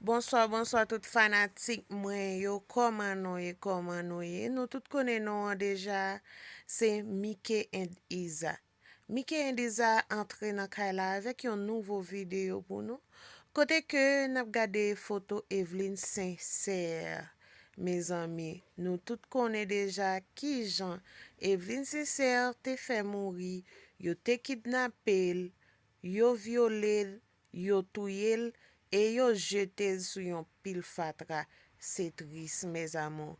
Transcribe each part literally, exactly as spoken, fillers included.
Bonswa, bonswa tout fanatik mwen yo. Kòman nou ye? Kòman nou ye? Nou tout konnen non an deja, se Mike and Iza. Mike and Iza antre nan kay la avèk yon nouvo videyo pou nou, kote ke n ap gade foto Eveline Sincère. Mezanmi, nou tout konnen deja kijan Eveline Sincère te fè mouri, yo te kidnape l, yo vyole l, yo touye l e yo jete l sou yon pil fatra. Se tris, mes amours.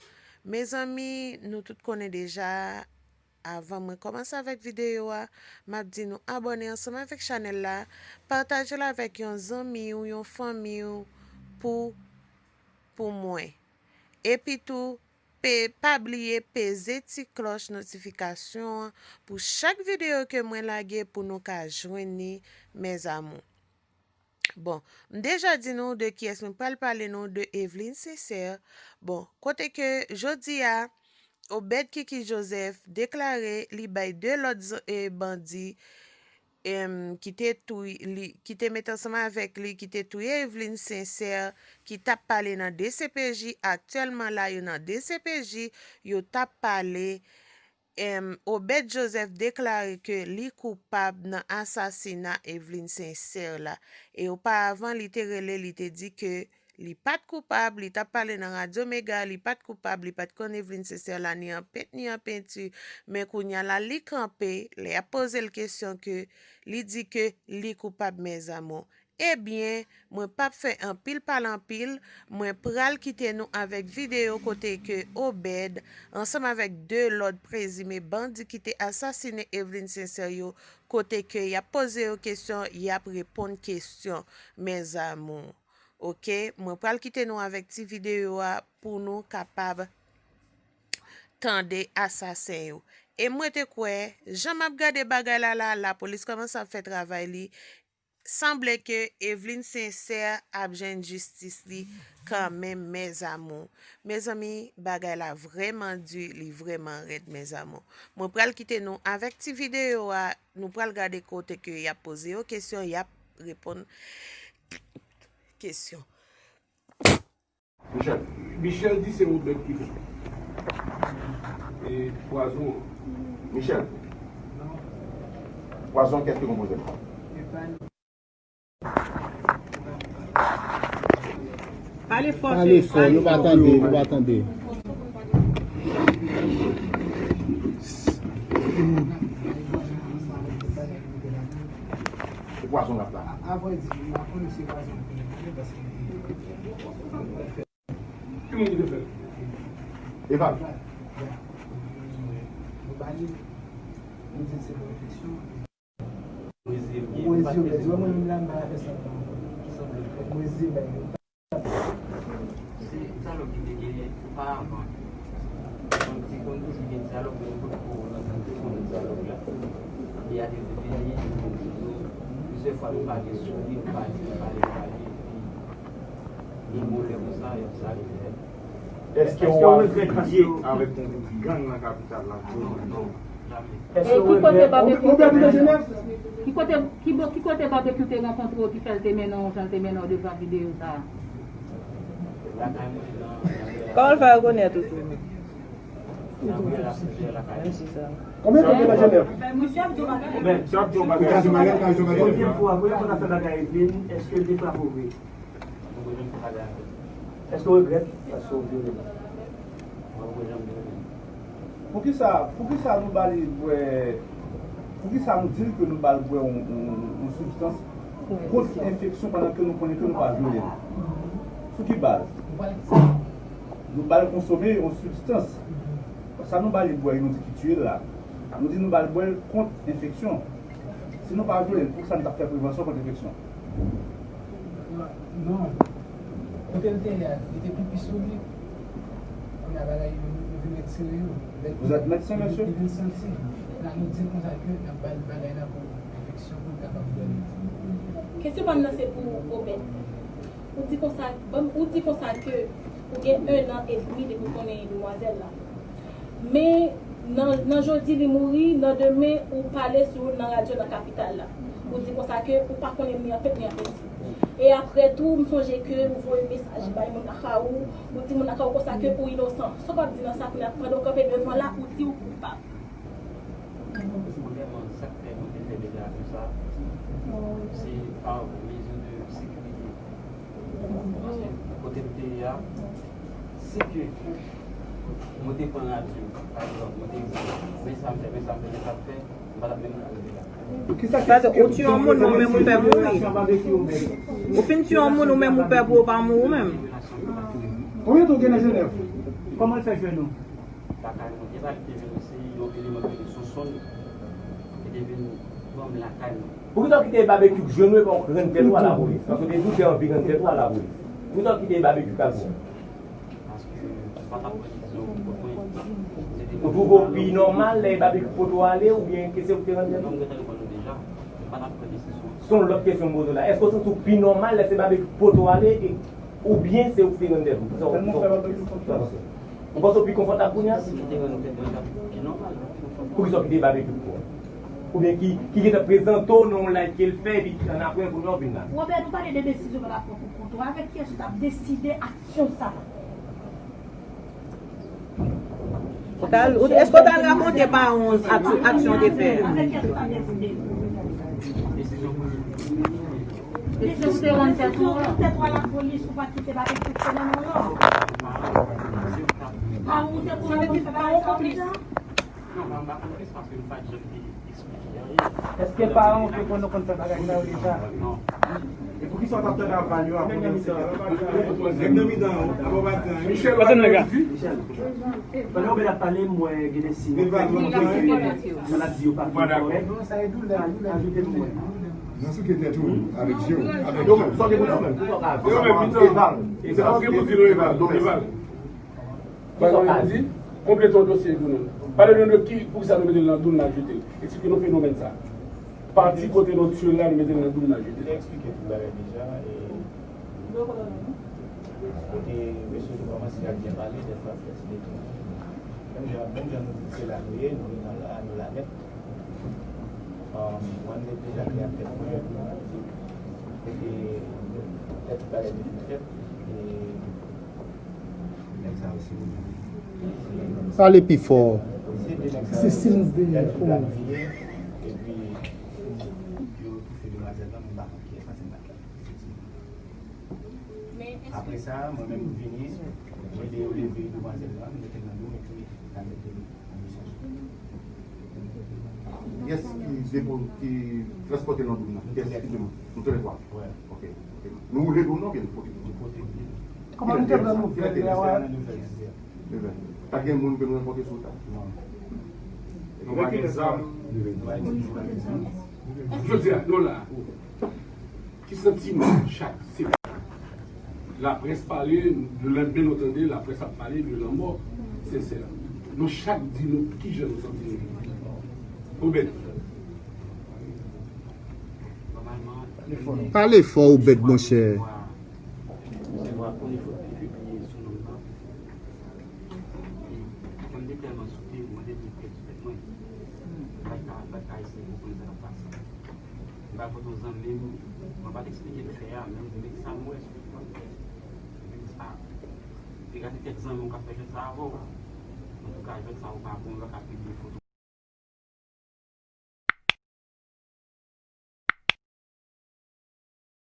Mezanmi, nou tout konnen deja, avan mwen kòmanse avèk videyo a, m ap di nou abòne ansanm avèk chanèl la, pataje l avèk yon zanmi w, yon fanmi w pou, pou mwen. Epi tou, pe, pa bliye peze ti klòch notifikasyon an pou chak videyo ke mwen lage pou nou ka jwenn li, mes amours. Bon, m deja di nou de kiyès mwen pral pale nou, de Eveline Sincère. Bon, kote ke jodi a, Obed Kiki Joseph deklare li bay de lòt z-, e, bandi, em, ki te touy-, li, ki te met ansanm avèk li, ki te touye Eveline Sincère, ki t ap pale nan D C P J. Aktyèlman la, yo nan D C P J, yo t ap pale. Em, Obed Joseph deklare ke li koupab nan asasina Eveline Sincère la. E oparavan, li te rele, li te di ke li pa t koupab, li t ap pale nan Radyo Mega, li pa t koupab, li pa t konn Eveline Sincère la, ni an pent, ni an penti. Men kounye a la, li kanpe, lè y ap poze l kesyon ke li di ke li koupab, mes amours. Ebyen, mwen p ap fè anpil pale anpil, mwen pral kite nou avèk videyo kote ke Obed, ansanm avèk de lòt prezime bandi ki te asasine Eveline Sincère yo, kote ke y ap poze yo kesyon, y ap reponn kesyon, mes amours. Oke, mwen pral kite nou avèk ti videyo a pou nou kapab tande asasen yo. E mwen te kwè, jan m ap gade bagay la la, lapolis kòmanse ap fè travay li, sanble ke Eveline Sincère ap jwenn jistis li kanmenm, mes amours. Mezanmi, bagay la vrèman di, li vrèman rèd, mes amours. Mwen pral kite nou avèk ti videyo a, nou pral gade kote ke y ap poze yo kesyon, y ap reponn kesyon. Michel. Michel di se Obed ki fè. E pwazon. Michel. Pwazon kiyès ki konpoze l? Pale fò, pale fò, nou pa tande, nou pa tande. Se pwazon l ap la. Avrèdi, m pa konnen se pwazon l ap la, paske Ki moun ki te fè l? Eval. Nou ba li, nou di se pou enfeksyon. Mwen di, mwen di, mwen menm la, m pa fè sa. Mwen di, ben, se dyalòg ki te genyen oparavan. Konn, te konn toujou gen dyalòg, men nou potko nan tan ke konn dyalòg la. Epi a te vini, nou plizyè fwa nou pale sou li, nou pale, nou pale, nou pale, epi Gen pwoblèm konsa, y ap sa rive. Èske w afiye avèk yon gwoup gang nan kapital la? Non, non, jamè. E ki kote babekyou te nan? Ki kote, ki bo-, ki kote babekyou te rankontre w ki fè l te mennen w jan l te mennen w devan videyo sa a? Lakay mwen nan. Kòman l fè rekonèt ou tou? Menm si sa. Konbyen tan w gen nan Jenèv? Men, sa ap di yon bagay. Premye fwa, premye fwa n ap fè bagay epi, èske l te frape w vre? Èske w regrèt? Paske w vyole m. Mwen, mwen, janm vyole m. Poukisa, poukisa nou ba li bwè, poukisa nou di l ke nou ba l bwè yon, yon, yon sibstans kont enfeksyon pandan ke nou konnen ke nou pa vyole l? Sou ki baz? Nou ba l konsome yon sibstans. Sa nou ba li bwè, nou di ki tiye l la. Nou di nou ba l bwè l kont enfeksyon. Si nou pa vyole l, poukisa nou t ap fè prevansyon kont enfeksyon? Non. Kote l te ye a, li te pipi sou li. Kounye a bagay yo, yo vin retire yo. Vous êtes médecin, monsieur? Li vin santi. La, nou di l konsa ke n ap ba l bagay la pou enfeksyon pou l kapab dòmi. Kesyon pa m nan se pou Obed. Ou di konsa, ban m, ou di konsa ke ou gen un an et demi depi w konnen demwazèl la. Men nan, nan jodi li mouri, nan demen ou pale sou nan radyo nan kapital la. Ou di konsa ke ou pa konnen ni an pent ni an penti. E apre tou, m sonje ke ou voye mesaj bay moun lakay ou, ou di moun lakay ou konsa ke ou inosan. Sa w ap di nan sa kounye a, pandan w kanpe devan la, ou di ou koupab. Mwen, vrèman, sa k fè mwen te fè deklarasyon sa a, se pa mezi de sekirite. Paske kote m te ye a, si ke mwen te pran radyo, pa egzanp, mwen te di, men sa m fè, men sa m fè, men sa m fè, m pa t ap menm ka rive la. Sa vle di, ou tiye yon moun, ou menm ou pè pou mouri. Ou fin tiye yon moun, ou menm ou pè pou ou pa mouri ou menm. Konbyen tan w gen nan Jenèv? Kòman l fè jwenn ou? Lakay mwen. E pa li te vin, se yon eleman ki rele Sonsonn ki te vin pran m lakay mwen. Poukisa w kite Babekyou k jwenn ou epi w rann tèt ou a lapolis? Paske w te di w te anvi rann tèt ou a lapolis. Poukisa w kite Babekyou k al pran w? Paske m pa t ap pran desizyon pou kont mwen. Se te... Ou twouve w pi nòmal lè Babekyou pote w ale oubyen ke se ou ki te rann tèt ou? Non, m gentan reponn ou deja. M pa t ap pran desizyon. Se yon lòt kesyon m poze w la. Èske w santi w pi nòmal lè se Babekyou pote w ale e, oubyen se ou ki te rann tèt ou? Sa w, sa w, sa w panse? Ou panse w pi konfòtab kounye a? Si m te rann tèt mwen, m t ap pi nòmal. Poukisa w kite Babekyou pran w? Oubyen ki, ki gentan prezante w nan yon live ke l fè, epi annapre, kounye a w vin la? Robert, nou pale de desizyon w t ap pran pou kont ou. Avèk kiyès ou t ap deside aksyon sa a? Ou t al, ou, èske w t al rakonte paran w ak, aksyon w te fè a? Avèk kiyès ou t ap deside? Desizyon w te rann tèt ou an. Tèt ou a lapolis, ou pa t kite bagay fonksyone nan non. Paran w te pou yon konplis. Non, mwen pa konplis paske m pa t janm te eksplike anyen. Èske paran w te konn, konn fè bagay sa yo deja? Non. E poukisa w t ap tande aval yo apre w te... Nèg nan mitan an, apa w pa di anyen? Michel, pa t nan ka. Pandan Obed ap pale, m wè gen de siy nan l ap di yo pa fin kòrèk. Ajoute pou mwen. Nan souke tèt ou avèk je w, avèk je w. Donk, sa w gen pou di menm, sa w ka di. Yo menm, mitan. Eval. Se pa w gen pou di non, Eval. Eval. Bagay yo di, konplete yon dosye pou nou. Pale nou de ki, poukisa nou mete l nan dou, n al jete l. Eksplike nou fenomèn sa. Pati kote nou tiye l la, nou mete l nan dou, n al jete l. Li te eksplike tout bagay deja, e kote mesye yo kòmanse ap byen pale, dèfwa fè ti detounen. Menm jan, menm jan nou di se la nou ye, nou nan la, nou la nèt. Um, mwen, m te deja klè ak tèt mwen, kote tèt tout bagay te fèt, e Pale pi fò. Se Sims dèyè ou. Apre sa, mwen menm m vini, m ede yo leve demwazèl lan, m mete l nan dou m epi m mete l nan dou m. Kiyès ki depo-, ki transpòte l nan dou m nan? Kiyès ki depo-, nou toulètwa? Wi. Ok, ok. Nou woule dou m nan oubyen nou pote dou m nan? Nou pote dou m. Kòman nou te pran nouvèl la? Nouvèl. Pa t gen moun ke nou rankontre sou wout la? Non. Nou pa gen zam. Jodi a, nou la. Ki santiman chak semen? Laprès pale, lelenmen nou tande laprès ap pale de lanmò Sensè. Nou chak di nou kijan nou santi nou. Obed. Pale fò, Obed, monchè. Mwen te tèlman souke, mwen te vin pèdi tèt mwen. M pa t ka, m pa t ka eseye konprann sa k ap pase. M pa kote yon zanmi m, mwen pa t eksplike l fè a, men m di, men sa m wè sou ekran. Men sa, te gade kèk zanmi w k ap fè jwèt sa avè w. Antouka, jwèt sa ou pa bon, yo pa ka pibliye foto.